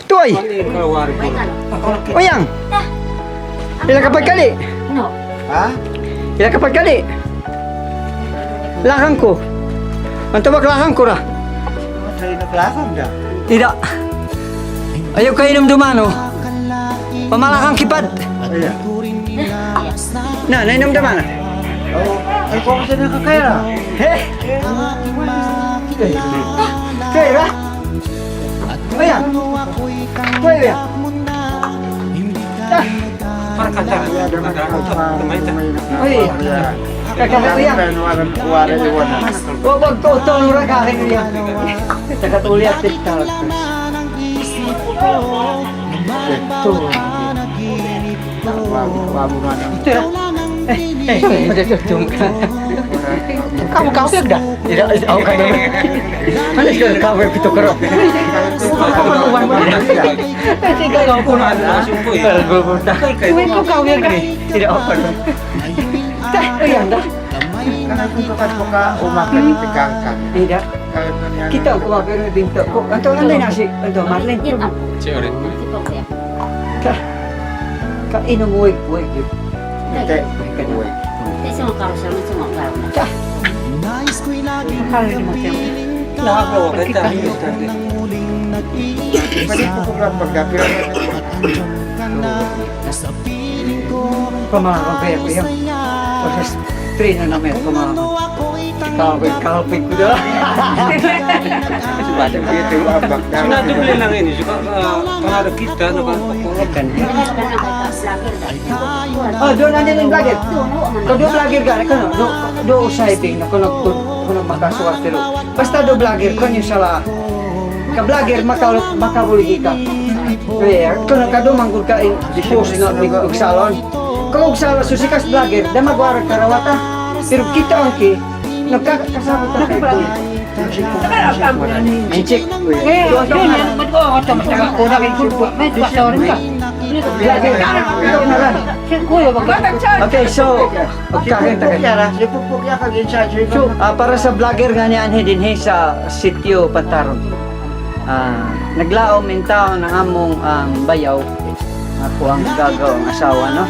Tuy. Oyang. Ila kapag kali. No. Ha? Ila kapag kali. Lakang ko. Ang tawag lakang ko ra. Sa inaklasan da. Tidak. Ayaw kayo inom dumano. Pamalakang kipad. Ayan. Na, nainom dumano. Oo. Ay, kung sa nakakaya. He? Kaya ba? Ayan. Kaya ba? Ah, Uy. Kakakaya. Wag ko tulura ka akin niya. Tagatuli at tiktak. Ito. Ito. Eh, eh, ka. Kamu kau dah. Tidak, aku kan. Mana sekarang kau itu kerok. Tidak apa. Dah, iya dah. Tidak. Kita aku makan bintu. Kok anto nanti nasi, anto Marlene. Ka, ka inom uig uig. Ka. Pamangkang kaya ko yan. Proses 3 na namin pamangkang. Kalpit, kalpit ko dah. Sinaduble lang ini suka pangarap kita na ba? Oh, doon na yung vlogger. Kung do vlogger ka, kuno do do usay na kuno kuno makasuwat pero basta do vlogger kun yung sala. Ka vlogger maka makabuligi ka. Kaya kuno ka do manggul ka in post na og salon. Kung og salon susikas vlogger, da magwara karawata. Pero kita ang ki nagkakasama ta kay Encik. Eh, Okay, so okay, So, para sa vlogger nga niyan dinhi sa Sitio Pantaron. Naglaom in taon ang among ang bayaw. Ako ang gagaw ang asawa, no.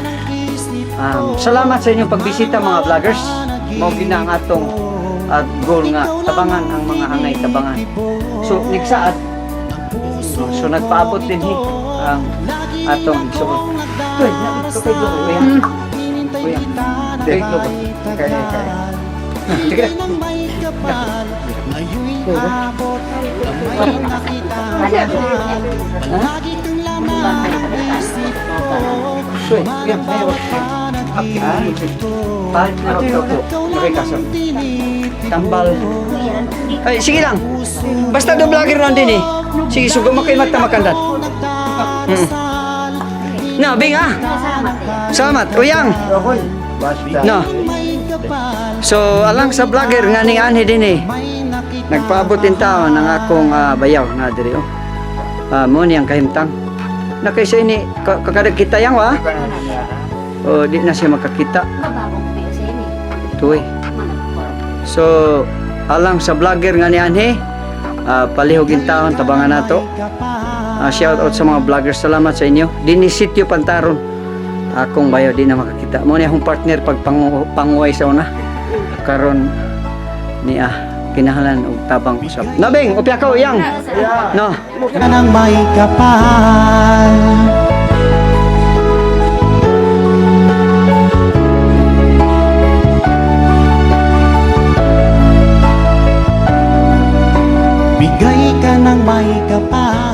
Salamat sa inyong pagbisita, mga vloggers. Mao gina ang atong at goal nga tabangan ang mga angay tabangan. So nagsaad. So nagpaabot dinhi ang atong igsuon. Tuy, na kay kuya. Kuya. Kay ko. Sige. Suy, yan, may Pahit na ko. Okay, kaso. Tambal. Ay, sige lang. Basta do vlogger lang din eh. Sige, sugo mo kay mata makandan. Na, Bing ah. Salamat. Uyang. No. So, alang sa vlogger nga ning anhi din eh. Nagpaabot din taon ang akong bayaw na diri oh. Mo niyang kahimtang. Na kaysa ini kakadag kita yang wa. O di na siya makakita. Tuy. So, alang sa vlogger nga ni anhi, palihog in taon tabangan nato. Shout out sa mga vloggers, salamat sa inyo. Dinhi Sitio Pantaron. Akong bayaw di na makakita. Mo ni akong partner pag panguway sa una. Karon ni kinahanglan og tabang usap. Nabeng, upya ka uyang. No. Nang may kapal. Bigay ka ng may kapal.